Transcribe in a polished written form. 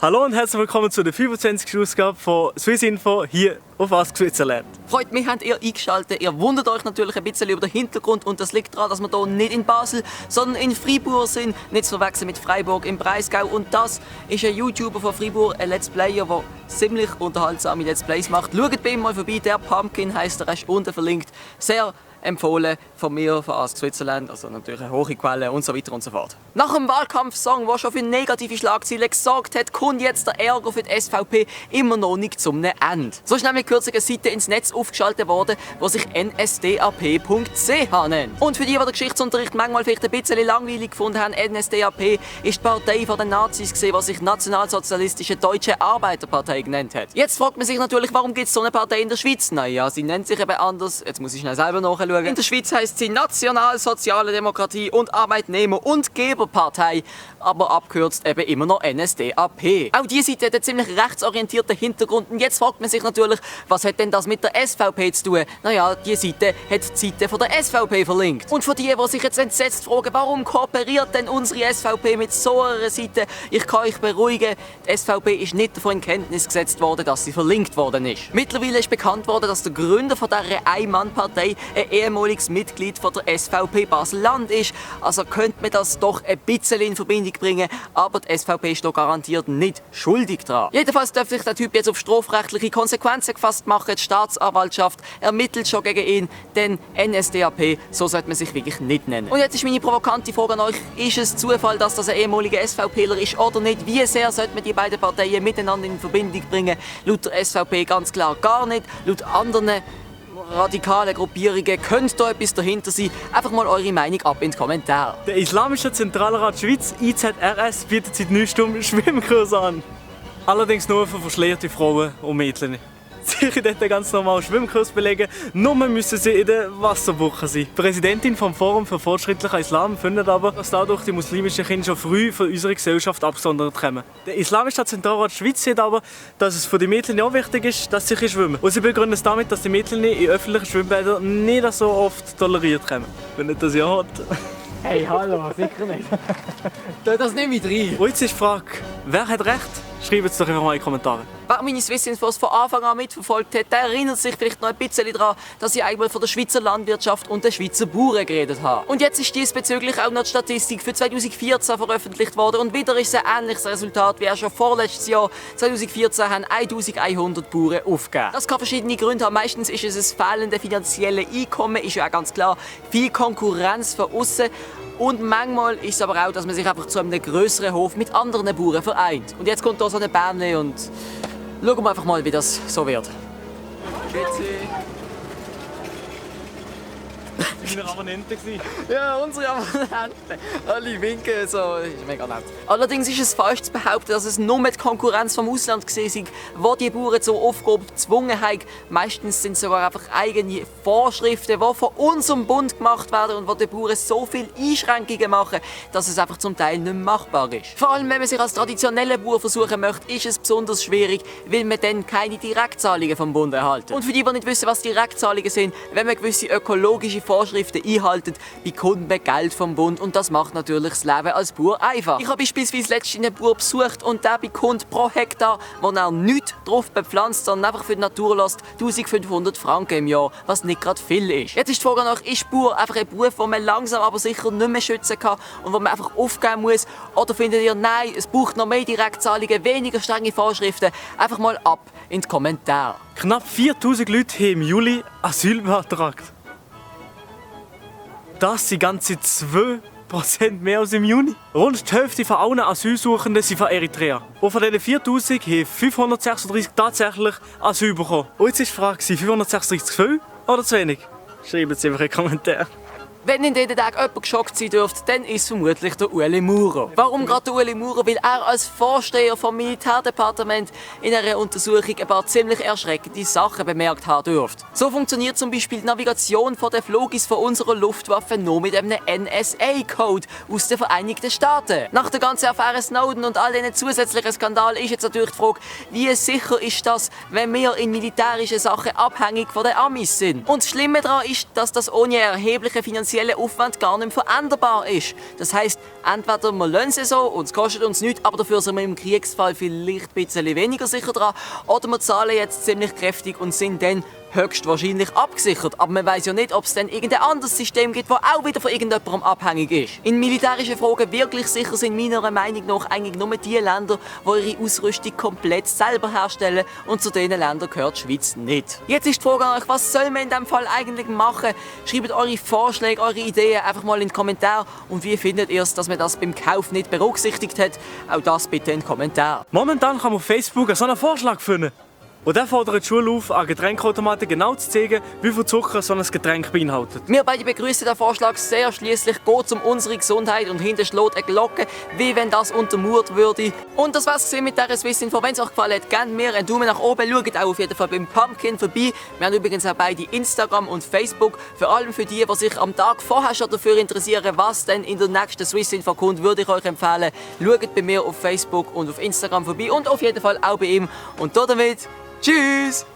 Hallo und herzlich willkommen zu der 25. Ausgabe von Swiss Info hier auf Ask Switzerland. Freut mich, habt ihr eingeschaltet. Ihr wundert euch natürlich ein bisschen über den Hintergrund und das liegt daran, dass wir hier nicht in Basel, sondern in Fribourg sind. Nicht zu verwechseln mit Freiburg im Breisgau. Und das ist ein YouTuber von Fribourg, ein Let's Player, der ziemlich unterhaltsame Let's Plays macht. Schaut bei ihm mal vorbei, der Pumpkin heisst er, ist unten verlinkt. Sehr empfohlen von mir, von Ask Switzerland, also natürlich eine hohe Quelle und so weiter und so fort. Nach dem Wahlkampfsong, der schon für negative Schlagzeilen gesorgt hat, kommt jetzt der Ärger für die SVP immer noch nicht zum Ende. So ist nämlich kürzlich eine Seite ins Netz aufgeschaltet worden, die sich nsdap.ch nennt. Und für die den Geschichtsunterricht manchmal vielleicht ein bisschen langweilig gefunden haben, NSDAP ist die Partei von den Nazis gewesen, die sich Nationalsozialistische Deutsche Arbeiterpartei genannt hat. Jetzt fragt man sich natürlich, warum gibt es so eine Partei in der Schweiz? Naja, sie nennt sich eben anders. Jetzt muss ich schnell selber nachschauen. In der Schweiz heisst sie Nationalsoziale Demokratie und Arbeitnehmer- und Geberpartei, aber abkürzt eben immer noch NSDAP. Auch diese Seite hat einen ziemlich rechtsorientierten Hintergrund und jetzt fragt man sich natürlich, was hat denn das mit der SVP zu tun? Naja, diese Seite hat die Seite von der SVP verlinkt. Und für die sich jetzt entsetzt fragen, warum kooperiert denn unsere SVP mit so einer Seite? Ich kann euch beruhigen, die SVP ist nicht davon in Kenntnis gesetzt worden, dass sie verlinkt worden ist. Mittlerweile ist bekannt worden, dass der Gründer von dieser Ein-Mann-Partei ein ehemaliges Mitglied von der SVP Basel-Land ist. Also könnte man das doch ein bisschen in Verbindung bringen, aber die SVP ist doch garantiert nicht schuldig daran. Jedenfalls darf sich der Typ jetzt auf strafrechtliche Konsequenzen gefasst machen. Die Staatsanwaltschaft ermittelt schon gegen ihn, denn NSDAP, so sollte man sich wirklich nicht nennen. Und jetzt ist meine provokante Frage an euch, ist es Zufall, dass das ein ehemaliger SVPler ist oder nicht? Wie sehr sollte man die beiden Parteien miteinander in Verbindung bringen? Laut der SVP ganz klar gar nicht, laut anderen radikale Gruppierungen, könnte da etwas dahinter sein? Einfach mal eure Meinung ab in die Kommentare. Der Islamische Zentralrat Schweiz, IZRS, bietet seit 9 Stunden Schwimmkurse an. Allerdings nur für verschleierte Frauen und Mädchen. Sie können dort ganz normal Schwimmkurs belegen, nur müssen sie in der Wasserbuche sein. Die Präsidentin vom Forum für fortschrittlichen Islam findet aber, dass dadurch die muslimischen Kinder schon früh von unserer Gesellschaft abgesondert kommen. Der Islamische Zentralrat Schweiz sieht aber, dass es für die Mädchen auch wichtig ist, dass sie schwimmen. Und sie begründen es damit, dass die Mädchen in öffentlichen Schwimmbädern nicht so oft toleriert kommen. Wenn nicht das ja hat. Hey, hallo, sicher nicht. Tu das nicht mit rein. Und jetzt ist die Frage, wer hat recht? Schreibt es doch einfach mal in die Kommentare. Wer meine Swiss-Infos von Anfang an mitverfolgt hat, der erinnert sich vielleicht noch ein bisschen daran, dass ich einmal von der Schweizer Landwirtschaft und den Schweizer Bauern geredet habe. Und jetzt ist diesbezüglich auch noch die Statistik für 2014 veröffentlicht worden und wieder ist es ein ähnliches Resultat wie auch schon vorletztes Jahr. 2014 haben 1100 Bauern aufgegeben. Das kann verschiedene Gründe haben. Meistens ist es ein fehlendes finanzielles Einkommen, ist ja auch ganz klar viel Konkurrenz von außen. Und manchmal ist es aber auch, dass man sich einfach zu einem grösseren Hof mit anderen Bauern vereint. Und jetzt kommt hier so eine Bähnle und schauen wir einfach mal, wie das so wird. Grüezi. Das waren Abonnenten. Ja, unsere Abonnenten. Alle winken, so. Das ist mega nett. Allerdings ist es falsch zu behaupten, dass es nur mit Konkurrenz vom Ausland gewesen ist, wo die Bauern zur Aufgabe gezwungen haben. Meistens sind es sogar einfach eigene Vorschriften, die von unserem Bund gemacht werden und wo die Bauern so viele Einschränkungen machen, dass es einfach zum Teil nicht mehr machbar ist. Vor allem, wenn man sich als traditioneller Bauer versuchen möchte, ist es besonders schwierig, weil man dann keine Direktzahlungen vom Bund erhält. Und für die, die nicht wissen, was Direktzahlungen sind, wenn man gewisse ökologische Vorschriften einhalten, bekommt man Geld vom Bund und das macht natürlich das Leben als Bauer einfach. Ich habe beispielsweise letztens einen Bauer besucht und der bekommt pro Hektar, wo er nichts drauf bepflanzt, sondern einfach für die Natur lässt, 1500 Franken im Jahr, was nicht gerade viel ist. Jetzt ist die Frage nach, ist Bauer einfach ein Beruf, den man langsam aber sicher nicht mehr schützen kann und wo man einfach aufgeben muss? Oder findet ihr, nein, es braucht noch mehr Direktzahlungen, weniger strenge Vorschriften? Einfach mal ab in die Kommentare. Knapp 4000 Leute haben im Juli Asyl beantragt. Das sind ganze 2% mehr als im Juni. Rund die Hälfte von allen Asylsuchenden sind von Eritrea. Und von diesen 4000 haben 536 tatsächlich Asyl bekommen. Und jetzt ist die Frage, sind 536 zu viel oder zu wenig? Schreibt es einfach in die Kommentare. Wenn in diesen Tagen jemand geschockt sein dürfte, dann ist es vermutlich der Ueli Maurer. Warum gerade der Ueli Maurer? Weil er als Vorsteher vom Militärdepartement in einer Untersuchung ein paar ziemlich erschreckende Sachen bemerkt haben dürfte. So funktioniert zum Beispiel die Navigation von der Flugis von unserer Luftwaffe nur mit einem NSA-Code aus den Vereinigten Staaten. Nach der ganzen Affäre Snowden und all diesen zusätzlichen Skandalen ist jetzt natürlich die Frage, wie sicher ist das, wenn wir in militärischen Sachen abhängig von den Amis sind? Und das Schlimme daran ist, dass das ohne erhebliche finanzielle finanzielle Aufwand gar nicht mehr veränderbar ist. Das heisst, entweder wir lassen es so und es kostet uns nichts, aber dafür sind wir im Kriegsfall vielleicht ein bisschen weniger sicher dran, oder wir zahlen jetzt ziemlich kräftig und sind dann höchstwahrscheinlich abgesichert. Aber man weiß ja nicht, ob es dann irgendein anderes System gibt, das auch wieder von irgendjemandem abhängig ist. In militärischen Fragen wirklich sicher sind meiner Meinung nach eigentlich nur die Länder, die ihre Ausrüstung komplett selber herstellen, und zu diesen Ländern gehört die Schweiz nicht. Jetzt ist die Frage an euch, was soll man in diesem Fall eigentlich machen? Schreibt eure Vorschläge, eure Ideen einfach mal in die Kommentare, und wie findet ihr es, dass man das beim Kauf nicht berücksichtigt hat? Auch das bitte in den Kommentaren. Momentan kann man auf Facebook so einen Vorschlag finden. Und der fordert die Schule auf, an Getränkautomaten genau zu zeigen, wie viel Zucker so ein Getränk beinhaltet. Wir beide begrüßen den Vorschlag sehr. Schliesslich geht es um unsere Gesundheit und hinten schlägt eine Glocke, wie wenn das untermauert würde. Und das war's mit dieser Swissinfo. Wenn es euch gefallen hat, gebt mir einen Daumen nach oben. Schaut auch auf jeden Fall beim Pumpkin vorbei. Wir haben übrigens auch beide Instagram und Facebook. Vor allem für die sich am Tag vorher schon dafür interessieren, was denn in der nächsten Swissinfo kommt, würde ich euch empfehlen, schaut bei mir auf Facebook und auf Instagram vorbei und auf jeden Fall auch bei ihm. Und damit tschüss!